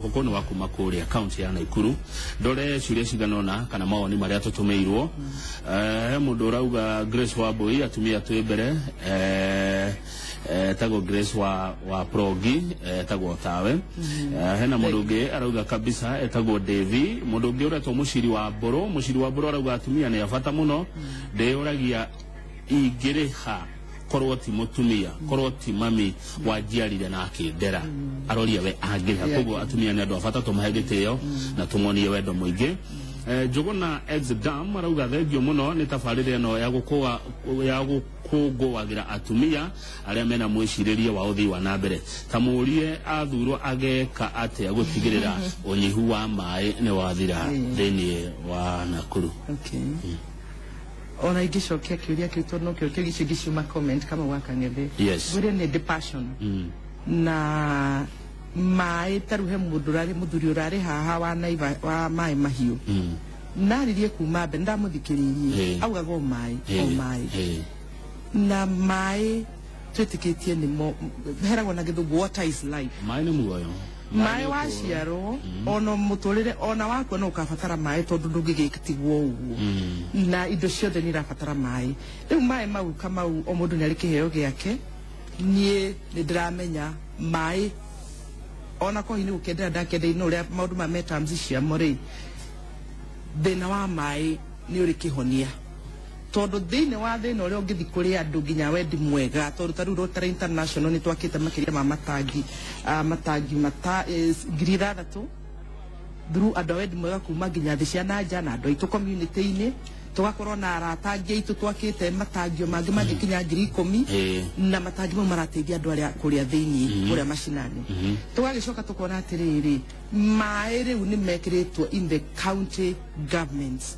Wakũkũ nĩ wa kuma kũrĩa kaunti ya Naikuru. Ndore ciũria cigana ũna kana mawoni marĩa tũtũmĩirwo. He mũndũ ũrauga Grace Wambui, atumia twĩ mbere, etagwo Grace wa Progi, etagwo tawe. Hena mũndũ ũngĩ arauga kabisa, etagwo Devi. Mũndũ ũngĩ ũretwo Mũciri wa Mbũrũ, Mũciri wa Mbũrũ arauga atumia nĩ a bata mũno, ndĩyũragia ingĩrĩha korwo ti mũtumia, korwo ti mami wanjiarire na akĩndera. Aroria we angĩrĩha. Koguo atumia nĩ andũ a bata, tũmahe gĩtĩo na tũmonie wendo mũingĩ. Njũgũna ex dam arauga thengio mũno nĩ tabarĩra ĩno ya gũkũngũagĩra atumia arĩa mena mwĩcirĩrie wa ũthii wa na mbere. Ta mũrie athurwo ageka atĩa gũtigĩrĩra ũnyihu wa maĩ nĩ wathira thĩinĩ wa Nakuru. Okay. Ona ingĩcokia kĩũria kĩu, tondũ nokĩo kĩũria icio ingĩ ciuma comment kama wa Kang'ethe. Ngwĩre nĩ ndĩ passion na maĩ. Ta rĩu he mũndũ ũrarĩ mũthuri ũrarĩ haha wa Naiva wa maĩ mahiũ. Naririe kuma mbere ndamũthikĩrĩirie. Augaga o maĩ, o maĩ. Na maĩ twĩtĩkĩtie nĩmo heragwo na Gĩthũngũ water is life. Maĩ nĩ muoyo. Maĩ waciarwo, ona mũtũrĩre, ona wakua no ũkabatara maĩ, tondũ ndũngĩgĩtigwo ũguo na indo ciothe nĩ irabatara maĩ. Rĩu maĩ mau, Kamau, o mũndũ nĩ arĩ kĩheo gĩake. Niĩ nĩ ndĩramenya maĩ ona kohi nĩ gũkendera ndakendera no ũrĩa maũndũ ma me terms ciamo rĩ, thĩna wa maĩ nĩ ũrĩ kĩhonia, tondũ thĩinĩ wa thĩna ũrĩa ũngĩthi kũrĩ andũ nginya wendi mwega, tondũ ta rĩu Rotary International nĩ twakĩte makĩria ma matangi mata 6,000 through andũ a wendi mwega kuma nginya thĩ cia nanja na andũ aitũ community-inĩ. Tũgakorwo na arata angĩ aitũ twakĩte matangio mangĩ mangĩkinya 10,000. Na matangi mau marateithia andũ arĩa kũrĩa thĩinĩ, kũrĩa macinani. Tũgagĩcoka tũkona atĩrĩrĩ, maĩ rĩu nĩ mekĩrĩtwo in the county governments.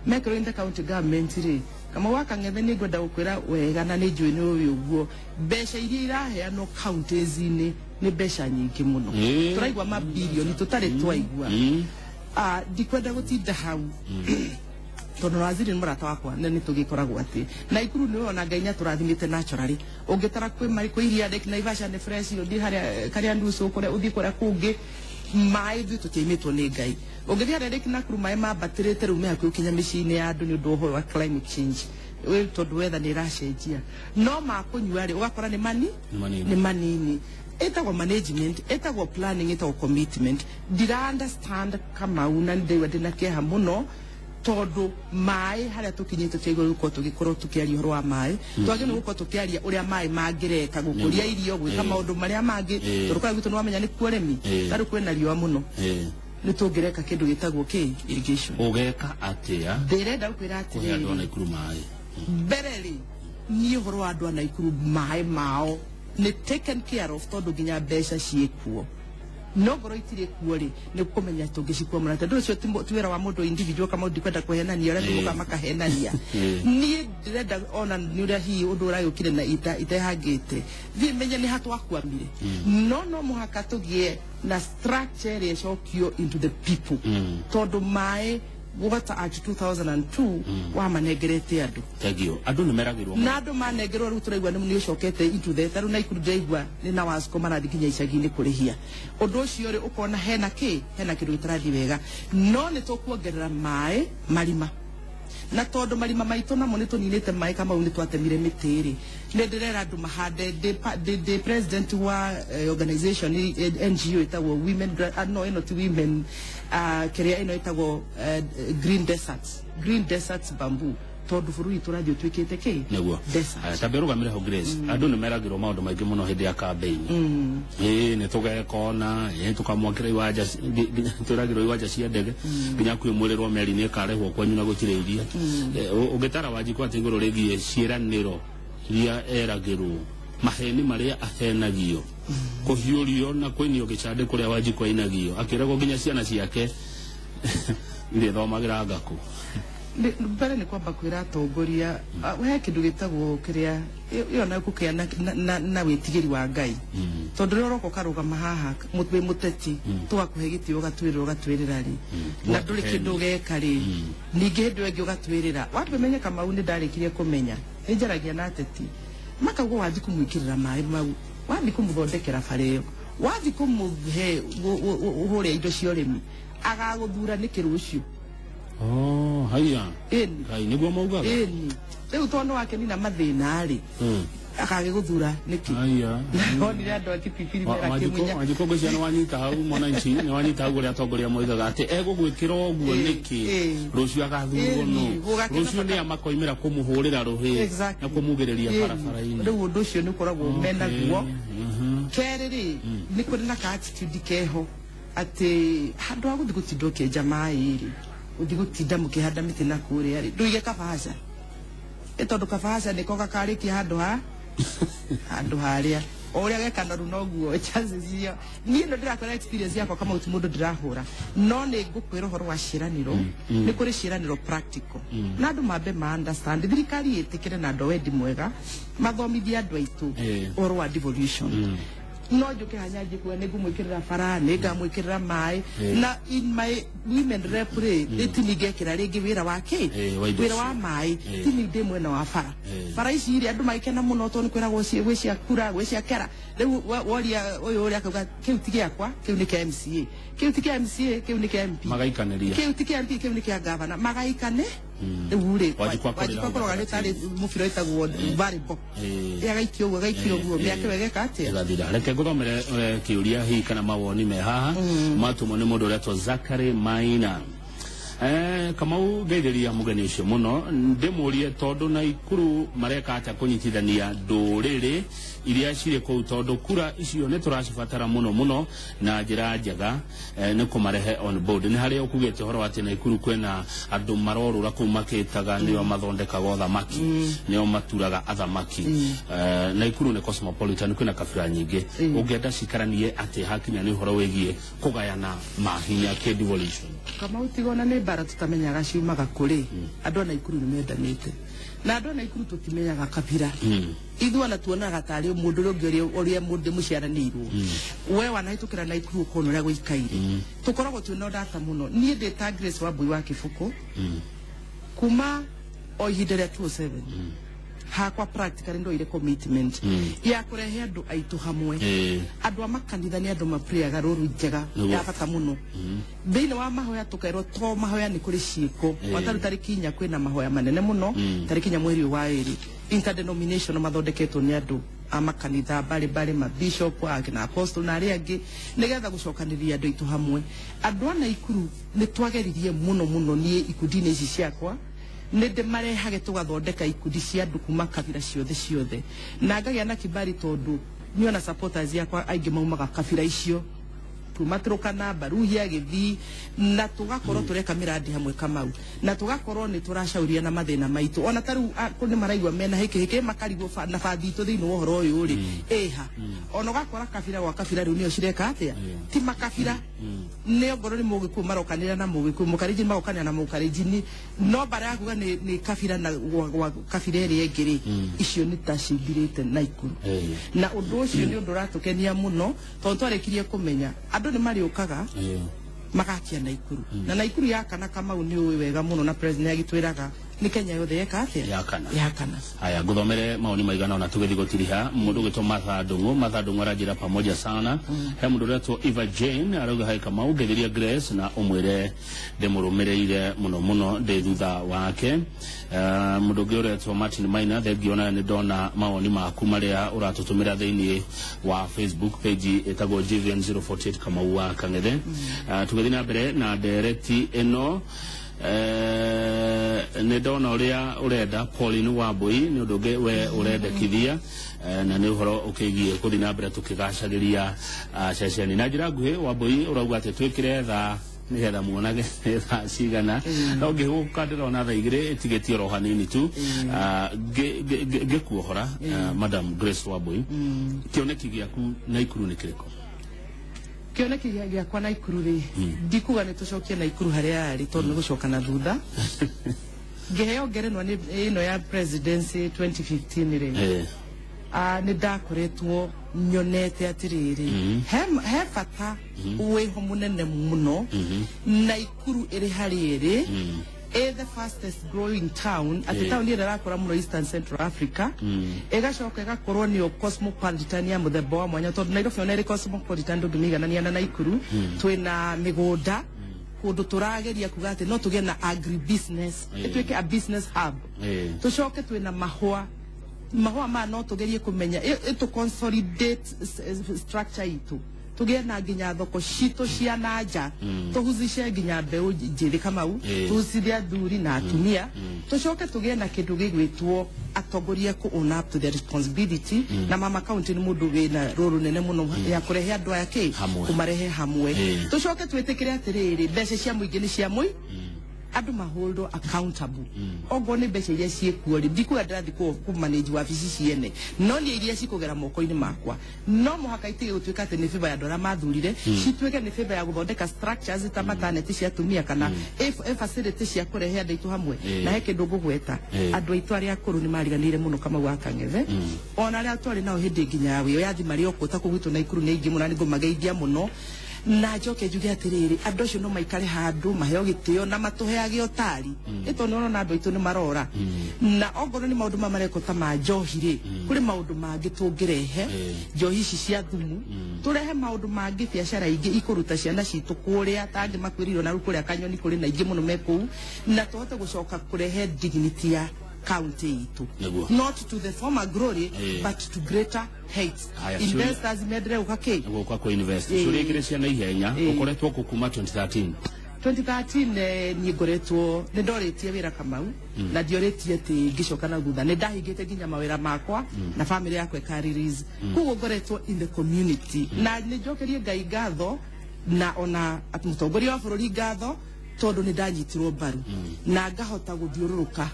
Mekĩrwo in the county government rĩ, Kamau wa Kang'ethe, nĩ ngwenda gũkwĩra wega na nĩ njũĩ nĩ ũĩ ũguo, mbeca iria iraheanwo counties-inĩ nĩ mbeca nyingĩ mũno. Tũraigua mabilioni tũtarĩ twaigua. Ndikwenda gũtinda hau tondũ waziri nĩ mũrata wakwa na nĩ tũgĩkoragwo atĩ Naikuru nĩ ona Ngai nĩ atũrathimĩte naturally. Ũngĩtara kwĩ mari kwĩ iria Lake Naivasha nĩ fresh, ũthiĩ harĩa karĩa nusu kũrĩa, ũthiĩ kũrĩa kũngĩ, maĩ ithuĩ tũtiaimĩtwo nĩ Ngai. Ũngĩthiĩ harĩa Lake Nakuru, maĩ mambatĩrĩte rĩu me hakuhĩ gũkinya mĩciĩ-inĩ ya andũ nĩ ũndũ wa ũhoro wa climate change. Tondũ weather nĩ ĩracenjia, no ma kũnyua rĩ, ũgakora nĩ mani Nĩ manini. Nĩ manini. Ĩtagwo management, ĩtagwo planning, ĩtagwo commitment. Ndira understand, Kamau, na nĩ ndĩraigua ndĩna kĩeha mũno tondũ maĩ harĩa tũkinyĩte tũtiagĩrĩirwo gũkorwo tũgĩkorwo tũkĩaria ũhoro wa maĩ. Twagĩrĩirwo gũkorwo tũkĩaria ũrĩa maĩ mangĩreka gũkũria irio, gwĩka maũndũ marĩa mangĩ, tondũ kũrĩa gwitũ nĩ wamenya nĩ kuo ũrĩmi. Ta rĩu kwĩna riũa mũno, nĩ tũngĩreka kĩndũ gĩtagwo kĩ irrigation. Ũgeka atĩa Ndĩrenda gũkwĩra kũhe andũ a atĩrĩrĩ, Naikuru maĩ? Mbere rĩ, niĩ ũhoro wa andũ a Naikuru, maĩ mao nĩ taken care of, tondũ nginya mbeca ciĩkuo, no ngorwo itirĩ kuo rĩ, nĩ kũmenya tũngĩcikwamũra, tondũ ũcio ti wĩra wa mũndũ individual. Kama ndikwenda kũhenania ũrĩa tũmokaga makahenania. Niĩ ndĩrenda ona nĩ ũrĩa hihi ũndũ ũragĩũkire na itehangĩte thiĩ menye nĩ ha twakwamire, no mũhaka tũgĩe na structure ĩrĩa ĩcokio into the people, tondũ maĩ Water Act 2002 wamanengerete andũ. Thank you. Andũ nĩ meragĩrwo. Na andũ manengerwo, rĩu tũraigua nĩ ũcokete into the, tarĩu Naikuru ndĩraigua nĩ na Wasco marathiĩ nginya icagi-inĩ kũrĩhia ũndũ ũcio rĩ, ũkona hena kĩ, hena kĩndũ gĩtarathiĩ wega. No nĩ tũkuongerera maĩ marima, na tondũ marima maitũ namo nĩ tũninĩte maĩ, Kamau, nĩ twatemire mĩtĩ rĩ, nĩ ndĩrera andũ mahande. Ndĩ president wa organization, NGO ĩtagwo Women no ĩno ti women, kĩrĩa ĩno ĩtagwo Green Deserts, Green Deserts Bamboo, tondũ bũrũri witũ ũrathiĩ ũtuĩkĩte kĩ? Nĩguo. Desert. Tambe ũrũgamĩre ho, Grace. Andũ nĩ meragĩrwo maũndũ maingĩ mũno hĩndĩ ya campaign. Ĩĩ, nĩ tũgeka ona ĩĩ tũkamwakĩra iwanja twĩragĩrwo iwanja cia ndege, nginya kwĩ mwĩrĩrwo meri nĩ ĩkarehwo kwanyu na gũtirĩ iria. Ũngĩtara Wanjikũ atĩ igũrũ rĩgiĩ ciĩranĩro iria eragĩrwo, maheni marĩa ahenagio, kũhiũrio na kũinio gĩcandĩ kũrĩa Wanjikũ ainagio akĩragwo nginya ciana ciake irĩthomagĩra ngakũ. Mbere nĩ kwamba kwĩra atongoria, he kĩndũ gĩtagwo kĩrĩa ĩyo na kũkĩa na wĩtigĩri wa Ngai, tondũ rĩrĩa ũroka ũkarũgama haha wĩ mũteti, tũgakũhe gĩtĩo, ũgatwĩrĩra rĩ, na ndũrĩ kĩndũ ũgeka rĩ. Ningĩ hĩndĩ ĩyo ĩngĩ ũgatwĩrĩra wambe ũmenye, Kamau, nĩ ndarĩkirie kũmenya nĩ njaragia na ateti makauga wathi kũmwĩkĩrĩra maĩ mau, wathi kũmũthondekera bara ĩyo. Wathi kũmũhe ũhũre indo cia ũrĩmi, agagũthura nĩkĩ rũciũ? Oh, haya. Ĩni. Kai niguo maugaga. Ĩni, rĩu tondũ wakenina mathĩna rĩ, agagĩgũthura nĩkĩ? Haya. Onire andũ a Kipipiri mera kĩmunya. Wanjikũ, ngwĩciria nĩ wanyita hau, mwananchi, nĩ wanyita hau ũrĩa atongoria moigaga atĩ egũgwĩkĩra ũguo nĩkĩ, rũciũ agathurwo nũ? Gũgakena. Rũciũ nĩ makoimĩra kũmũhũrĩra rũhĩ na kũmugĩrĩria barabara-inĩ. Rĩu ũndũ ũcio nĩ ũkoragwo menaguo. Kerĩ rĩ, nĩ kũrĩ na ka attitude keho atĩ handũ ha gũthiĩ gũtinda ũkĩenja maĩ rĩ, ũthiĩ gũtinda mũkĩhanda mĩtĩ na kũrĩa rĩ, ndũige kabahaca, ĩ tondũ kabahaca nĩko gakarĩkia handũ ha handũ harĩa o ũrĩa geka noru noguo chances iria. Niĩ no ndĩrakwĩra experience yakwa kama ti mũndũ ndĩrahũra, no nĩ ngũkwĩra ũhoro wa ciĩranĩro. Nĩ kũrĩ ciĩranĩro practical na andũ mambe ma understand, thirikari ĩtĩkĩre na andũ a wendi mwega mathomithie andũ aitũ ũhoro wa devolution. No njũke hanyanjie kuga nĩ ngũmwĩkĩrĩra bara, nĩ ngamwĩkĩrĩra maĩ, na in my women rep rĩ, tini ngekĩra rĩngĩ wĩra wa kĩ? Wa indo Wĩra wa icio. Maĩ. Tini ndĩ mwena wa bara. Bara ici rĩ, andũ magĩkena mũno tondũ nĩ kwĩragwo gwĩ cia kura, gwĩ cia kera. Rĩu woria ũyũ ũrĩa akauga kĩu ti gĩakwa, kĩu nĩ kĩa MCA, kĩu ti kĩa MCA, kĩu nĩ kĩa MP. Magaikanĩria. Kĩu ti kĩa MP, kĩu nĩ kĩa gavana, magaikane. Rĩu rĩ, Wanjikũ akorĩra Wanjikũ akoragwo nĩ tarĩ mũbira wĩtagwo volleyball, agaikia ũguo, agaikia ũguo, mĩaka ĩyo ĩgeka atĩa? Ĩgathira. Reke ngũthomere kĩũria hihi kana mawoni me haha matũmwo nĩ mũndũ ũretwo Zachary Maina. Kamau, ngeithĩria mũgeni ũcio mũno, ndĩmũrie tondũ Naikuru mareka atĩa kũnyitithania ndũrĩrĩ iria cirĩ kũu, tondũ kura icio nĩ tũracibatara mũno mũno na njĩra njega nĩ kũmarehe on board. Nĩ harĩa ũkugĩte ũhoro wa atĩ Naikuru kwĩna andũ marorũra kũu makĩtaga nĩo mathondekaga ũthamaki, nĩo maturaga athamaki. Naikuru nĩ cosmopolitan, kwĩna kabira nyingĩ. Ũngĩenda cikaranie atĩ hakinya nĩ ũhoro wĩgiĩ kũgayana mahinya kĩ devolution? Kamau, tigona nĩ mbara tutamenyaga ciumaga kũrĩ. Andũ a Naikuru nĩ mendanĩte, na andũ a Naikuru tũtimenyaga kabira. Ithuĩ ona tuonaga tarĩ mũndũ ũrĩa ũngĩ, ũrĩa mũndũ mũciaranĩirwo. We wanahĩtũkĩra Naikuru ũkona ũrĩa gũikaire, tũkoragwo twĩna ũndata mũno. Niĩ ndĩ ta Grace Wambui wa Kĩbũkũ, kuma o ihinda rĩa 2007 hakwa practically ndoire commitment ya kũrehe andũ aitũ hamwe. Andũ a makanitha nĩ andũ mapreaga rũru njega ya bata mũno thĩinĩ wa mahoya, tũkerwo to mahoya, nĩ kũrĩ ciĩko. Wataru tarĩki 4 kwĩna mahoya manene mũno, tarĩki 4 mweri ũyũ wa 2, interdenomination, mathondeketwo nĩ andũ a makanitha mbarĩ mbarĩ, mabishop na apostle na arĩa angĩ, nĩgetha gũcokanĩrĩria andũ aitũ hamwe. Andũ a Naikuru nĩ twageririe mũno mũno. Niĩ ikundi-inĩ ici ciakwa nĩ ndĩmarehage, tũgathondeka ikundi cia andũ kuma kabira ciothe ciothe, na ngagĩa na kibari tondũ niona supporters yakwa aingĩ maumaga kabira icio, kuma Turukana, Baruhia, Gĩthii, na tũgakorwo tũreka mĩrandi hamwe, Kamau, na tũgakorwo nĩ tũracauriana mathĩna maitũ. Ona ta rĩu nĩ maraigua mena hĩkĩ hĩkĩ, makarigwo na bathi itũ thĩinĩ wa ũhoro ũyũ rĩ ĩha. Ona ũgakora kabira gwa kabira rĩu nĩo cireka atĩa, ti makabira, nĩ ongorwo nĩ Mũgĩkũyũ marokanĩra na Mũgĩkũyũ, Mũkarenjini magokanĩra na Mũkarenjini, no bara ya kuga nĩ kabira na gwa kabira ĩrĩa ĩngĩ rĩ, icio nĩ ta cithirĩte Naikuru. Na ũndũ ũcio nĩ ũndũ ũratũkenia mũno, tondũ twarĩkirie kũmenya andũ nĩ marĩũkaga magakia Naikuru, na Naikuru yakana, Kamau, nĩ ũĩ wega mũno, na president agĩtwĩraga nĩ Kenya yothe yeka atĩa? Yakana. Yakana. Haya, nguthomere maoni maigana ona tũgĩthiĩ gũtiriha. Mũndũ ũgĩtwo Martha Ndung'u, Martha Ndung'u aranjĩra pamoja sana. He mũndũ ũretwo Eva Jane arauga, "Hi Kamau, ngeithĩria Grace na ũmwĩre ndĩmũrũmĩrĩire mũno mũno, ndĩ thutha wake." Mũndũ ũngĩ ũretwo Martin Maina, thengio na nĩ ndona mawoni maku marĩa ũratũtũmĩra thĩinĩ wa Facebook page ĩtagwo JVN 048 Kamau wa Kang'ethe. Tũgĩthiĩ na mbere na ndereti ĩno, nĩ ndona ũrĩa ũrenda Pauline Wambui nĩ ũndũ ũngĩ we ũrendekithia, na nĩ ũhoro ũkĩgiĩ gũthiĩ na mbere tũkĩgacagĩria ceceni na njĩra nguhĩ. Wambui, ũrauga atĩ twĩkĩre thaa nĩgetha muonage nĩ thaa cigana, no ngĩhũka ndĩrona thaa 2 ĩtigĩtie oro hanini tu. Ngĩkuohora, Madam Grace Wambui, kĩoneki gĩaku Naikuru nĩ kĩrĩkũ? Kĩoneki gĩakwa Naikuru rĩ, ndikuga nĩ tũcokie Naikuru harĩa yarĩ, tondũ nĩ gũcoka na thutha. Ngĩheo ngerenwa nĩ ĩno ya presidency 2015 rĩ, nĩ ndakoretwo nyonete atĩrĩrĩ, he bata wĩho mũnene mũno Naikuru ĩrĩ harĩa ĩrĩ. Ĩ the fastest growing town, atĩ taũni ĩrĩa ĩrakũra mũno Eastern Central Africa, ĩgacoka ĩgakorwo nĩyo cosmopolitan ya mũthemba wa mwanya, tondũ Nairobi ona ĩrĩ cosmopolitan ndũngĩmĩiganania na Naikuru. Twĩna mĩgũnda kũndũ tũrageria kuga atĩ no tũgĩe na agri business, ĩtuĩke a business hub. Tũcoke twĩna mahũa, mahũa maya no tũgerie kũmenya ĩtũ consolidate structure itũ, tũgĩe na nginya thoko citũ cia na nja, tũhucice nginya mbeũ njĩthĩ, Kamau, tũhucithie athuri na atumia. Tũcoke tũgĩe na kĩndũ gĩgwĩtwo atongoria kũ own up to their responsibility, na mama county nĩ mũndũ wĩna rũrũ nene mũno ya kũrehe andũ aya kĩ Hamwe. Kũmarehe hamwe. Tũcoke twĩtĩkĩre atĩrĩrĩ, mbeca cia mũingĩ nĩ cia mũi andũ maholdwo accountable. Ongorwo nĩ mbeca iria ciĩkuo rĩ, ndikuga ndĩrathiĩ kũ manage wabici ciene, no nĩ iria cikũgera moko-inĩ makwa, no mũhaka itige gũtuĩka atĩ nĩ favor ya andũ arĩa mathurire, cituĩke nĩ favor ya gũthondeka structures ta maternity cia atumia kana facility cia kũrehe andũ aitũ hamwe. Na he kĩndũ ngũgweta, andũ aitũ arĩa akũrũ nĩ mariganĩire mũno, Kamau wa Kang'ethe, ona arĩa twarĩ nao hĩndĩ nginya ya wĩyathi marĩ o kũ ta kũu gwitũ Naikuru nĩ aingĩ mũno, na nĩ ngũmageithia mũno, na njoke njuge atĩrĩrĩ, andũ acio no maikare handũ maheo gĩtĩo na matũheage ũtari, ĩ tondũ nĩũrona andũ aitũ nĩ marora, na ongorwo nĩ maũndũ maya marekwo ta ma njohi rĩ, kũrĩ maũndũ mangĩ tũngĩrehe, njohi ici cia thumu, tũrehe maũndũ mangĩ, biacara ingĩ ikũruta ciana citũ kũrĩa ta angĩ makwĩrĩirwo na rĩu kũrĩa kanyoni kũrĩ na ingĩ mũno me kũu, na tũhote gũcoka kũrehe dignity ya county itũ, not to the former glory, but to greater heights. Haya, ciũria- Investors mendere gũka kĩ Gũka kũ invest. Ciũria igĩrĩ cia naihenya. Ũkoretwo kũ kuma 2013? 2013, niĩ ngoretwo nĩ ndorĩtie wĩra, Kamau, na ndiorĩtie atĩ ngĩcoka na thutha, nĩ ndahingĩte nginya mawĩra makwa na family yakwa ĩka release, koguo ngoretwo in the community, na nĩ njokerie Ngai ngatho na ona mũtongoria wa bũrũri ngatho, tondũ nĩ ndanyitirwo mbaru na ngahota gũthiũrũrũka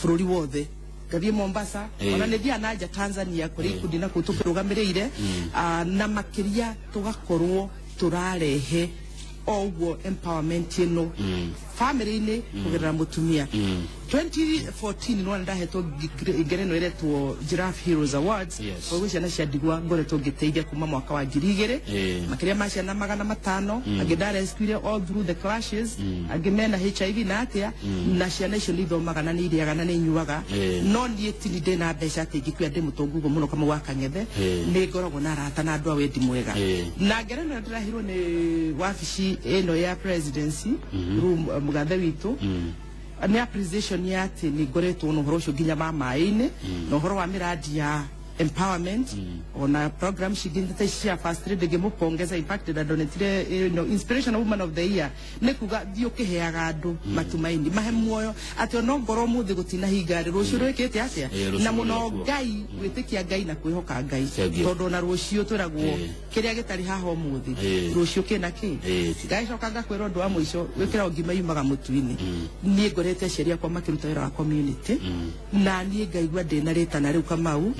bũrũri wothe, ngathiĩ Mombasa, ona nĩ thiaga na nja Tanzania kũrĩ ikundi na kũu tũkĩrũgamĩrĩire. Ah, na makĩria tũgakorwo tũrarehe o ũguo empowerment ĩno family-inĩ kũgerera mũtumia. 2014 nĩwona ndahetwo ngerenwa ĩretwo Giraffe Heroes Awards. Koguo ciana cia ndigwa ngoretwo ngĩteithia kuma mwaka wa 2000, makĩria ma ciana 500, angĩ ndarescuire all through the clashes, angĩ mena HIV na atĩa, na ciana icio nĩ ithomaga na nĩ irĩaga na nĩ inyuaga. No niĩ tini ndĩna mbeca atĩ ingĩkua ndĩ mũtongu ũguo mũno, Kamau wa Kang'ethe, nĩ ngoragwo na arata na andũ a wendi mwega. Na ngerenwa ĩyo ndĩraheirwo nĩ wabici ĩno ya presidency room, mũgathe witũ, nĩ appreciation ya atĩ nĩ ngoretwo na ũhoro ũcio nginya wa maĩ-inĩ na ũhoro wa mĩrandi ya empowerment, ona program cingĩ ta ici cia first lady ngĩmũpongeza. In fact, ndadonetire inspirational woman of the year, nĩ kuga thiĩ ũkĩheaga andũ matumaini, mahe muoyo atĩ ona ngorwo ũmũthĩ gũtinahinga rĩ, rũciũ rwĩkĩte atĩa. Rũciũ Na mũno rũrĩ kuo. Ngai, gwĩtĩkia Ngai na kwĩhoka Ngai, Thank you. tondũ ona rũciũ twĩragwo kĩrĩa gĩtarĩ haha ũmũthĩ, rũciũ kĩna kĩ. Ngacoka ngakwĩra ũndũ wa mũico, wĩkĩra ngima yumaga mũtu-inĩ. Niĩ ngorete aciari akwa makĩruta wĩra wa community, na niĩ ngaigua ndĩna rĩtana rĩu, Kamau.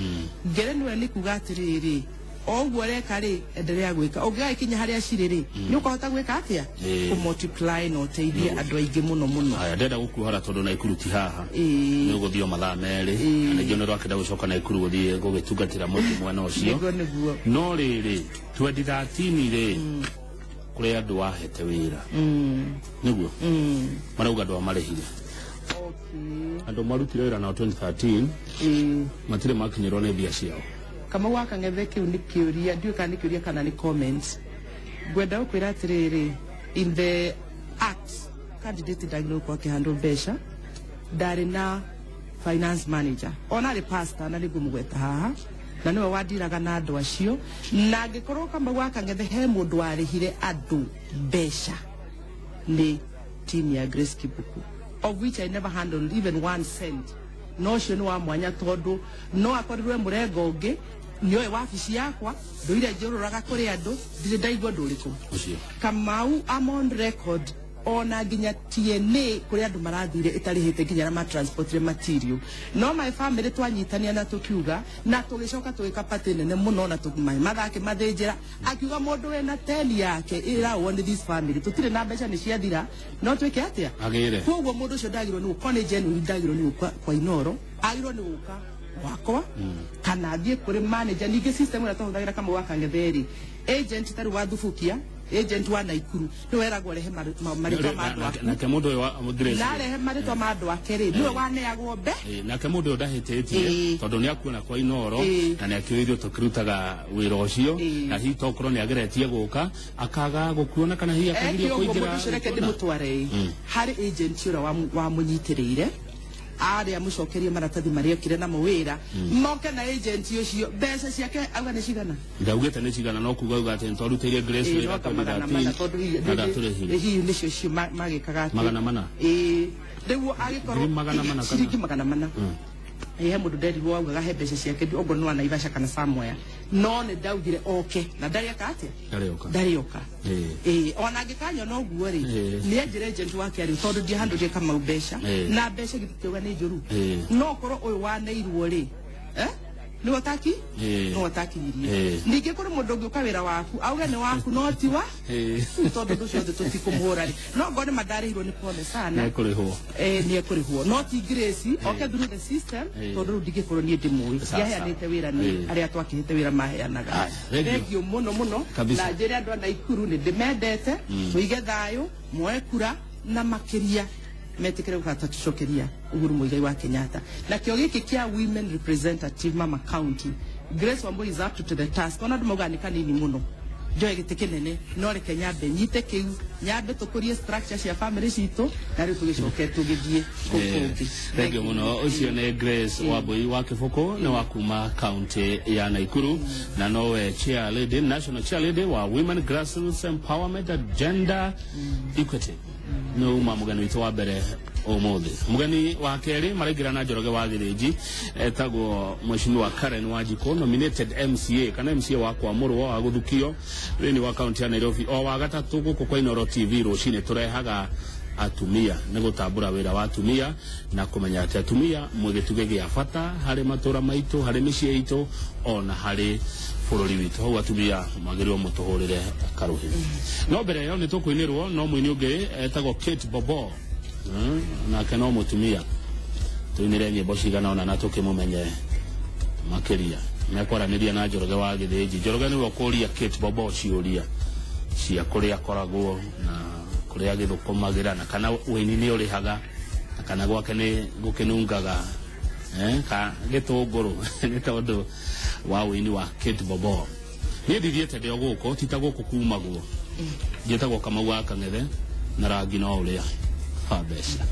Ngerenwa nĩ kuga atĩrĩrĩ, o ũguo ũreka rĩ, endelea gwĩka, ũngĩgagĩkinya harĩa cirĩ rĩ, nĩ ũkahota gwĩka atĩa, kũ multiply na ũteithie andũ aingĩ mũno mũno. Haya, ndenda gũkuohora tondũ Naikuru ti haha, nĩ ũgũthiĩ o mathaa 2, na ningĩ nĩ ũrakĩenda gũcoka Naikuru gũthiĩ gũgĩtungatĩra mũingĩ mwena ũcio. Nĩguo, nĩguo. No rĩrĩ, 2013 rĩ, kũrĩ andũ wahete wĩra, nĩguo marauga andũ amarĩhire, andũ marutire wĩra nao 2013, matirĩ makinyĩrwo nĩ mbia ciao. Kamau wa Kang'ethe, kĩu nĩ kĩũria, ndiũĩ kana nĩ kĩũria kana nĩ comment. Ngwenda gũkwĩra atĩrĩrĩ, in the act, candidate ndagĩrĩirwo gũkorwo akĩhandwo mbeca. Ndarĩ na finance manager, ona arĩ pastor, na nĩngũmũgweta haha, na nĩwe wandiraga na andũ acio. Na angĩkorwo, Kamau wa Kang'ethe, he mũndũ warĩhire andũ mbeca, nĩ team ya Grace Kibuku, of which I never handled even one cent. No ũcio nĩ wa mwanya, tondũ no akorirwe mũrengo ũngĩ nĩoĩ wabici yakwa, ndũire njũrũraga kũrĩ andũ, ndirĩ ndaigua ũndũ ũrĩkũ. Ũcio. Kamau, I'm on record, ona nginya TNA kũrĩ andũ marathire ĩtarĩhĩte nginya na matransportire material, no my family twanyitania na tũkiuga na tũgĩcoka tũgĩka party nene mũno na tũmaĩ mathake mathĩnjĩra, akiuga mũndũ wĩna teni yake ĩraũo nĩ this family, tũtirĩ na mbeca, nĩ ciathira, no twĩke atĩa? Agĩre. Koguo mũndũ ũcio ndagĩrwo nĩ gũka, nĩ genuine, ndagĩrwo nĩ gũka kwa Inoro, agĩrwo nĩ gũka gwakwa kana athiĩ kũrĩ manager. Ningĩ system ĩrĩa twahũthagĩra, Kamau wa Kang'ethe, agent tarĩ wa Thubukia. Agent wa Naikuru nĩwe eragwo rehe marĩtwa ma andũ aku. Nake mũndũ ũyũ wa Grace Na rehe marĩtwa ma andũ ake rĩ, nĩwe waneagwo mbe. Nake mũndũ ũyũ ndahĩtĩtie tondũ nĩ akuona kwa Inoro na nĩ akĩũĩ ithuĩ tũkĩrutaga wĩra ũcio na hihi tokorwo nĩ ageretie gũka akaga gũkuona kana hihi Eke akagirio ũguo mũndũ kũingĩra ũcio reke gũkuona. Ndĩmũtware harĩ agent ũrĩa wamũnyitĩrĩire arĩa mũcokerie maratathi marĩa okire namo wĩra moke na agent ũcio mbeca ciake auga nĩ cigana. Ndaugĩte nĩ cigana no kuga uga atĩ nĩtwarutĩire Grace Ĩĩ, wĩra no ta 400 tondũ 2013 na ndatũrĩhire. Hihi nĩcio cio magĩkaga atĩ 400? Ĩĩ, rĩu agĩkorwo Ngiri 400 kana? Ciringi 400. Ĩĩ, he mũndũ nderirwo augaga he mbeca ciake okorwo nĩ wa Naivasha kana somewhere, no nĩ ndaugire oke na ndarĩ eka atĩa. Ndarĩ oka. Ndarĩ oka. Ĩĩ, ona angĩkanyona ũguo rĩ, nĩ anjĩre agent wake arĩ tondũ ndiahandũrie Kamau mbeca na mbeca githĩ tũga nĩ njũru. No korwo ũyũ waneirwo rĩ, eh? Nĩwe ũtaki nĩwe ũtakinyirie. Ningĩ kũrĩ mũndũ ũngĩũka wĩra waku auge nĩ waku no ti wa rĩu tondũ ũndũ ũcio othe tũtikũmũhũra rĩ, no ngone mandarĩhirwo nĩ pole sana. Nĩekũrĩhwo. Nĩ ekũrĩhwo no ti Grace oke through the system tondũ rĩu ndingĩkorwo niĩ ndĩmũĩ. Ndiaheanĩte wĩra nĩ arĩa twakĩhĩte wĩra maheanaga. Aya, thank you. Thank you mũno mũno. Kabisa. Na njĩre andũ a Naikuru nĩ ndĩmendete, tũige thayũ, moe kura na makĩria metĩkĩre gũgatũcokeria Uhuru Muigai wa Kenyatta nakĩo gĩkĩ kĩa women representative mama county. Grace Wambui is up to the task. Ona andũ maugaga nĩ kanini mũno njoe gĩtĩ kĩnene, no reke nyambe nyite kĩu, nyambe tũkũrie structure cia family citũ na rĩu tũgĩcoke tũgĩthiĩ kũu kũngĩ. Thank you mũno. Ũcio nĩ Grace Wambui wa Kĩbũkũ, nĩ wa kuma kaunti ya Naikuru na nowe chair lady, national chair lady wa Women Grassroots Empowerment and Gender Equity. Nĩ uma mũgeni witũ wa mbere ũmũthĩ. Mũgeni wa kerĩ maraingĩra na Njoroge wa Gĩthĩnji, etagwo Mheshimiwa Karen Wanjikũ, nominated MCA kana MCA wa Kwamũrwo wa Gũthukio thĩinĩ wa kaunti ya Nairobi. O wa gatatũ gũkũ kwa Inoro TV rũcinĩ tũrehaga atumia nĩ gũtambũra wĩra wa atumia na kũmenya atĩ atumia mwĩ gĩtugĩ gĩa bata harĩ matũra maitũ, harĩ mĩciĩ itũ, ona harĩ bũrũri witũ. Hau atumia magĩrĩirwo mũtũhũrĩre karũhĩ. No mbere ĩyo nĩ tũkũinĩrwo no mũini ũngĩ etagwo Kate Bobo. Nake no mũtumia tũinĩre nyĩmbo cigana ũna na tũkĩmũmenye makĩria. Mekwaranĩria na Njoroge wa Gĩthĩnji. Njoroge nĩwe ũkũria Kate Bobo ciũria cia kũrĩa akoragwo na kũrĩa agĩthũkũmagĩra na kana ũini nĩ ũrĩhaga na kana gwake nĩ gũkĩnungaga ka gĩtũngũrũ nĩ tondũ wa ũini wa Kate Bobo. Niĩ ndithiĩte ndĩ o gũkũ ti ta gũkũ kumagwo. Njĩtagwo Kamau wa Kang'ethe na rangi no ũrĩa wa mbeca.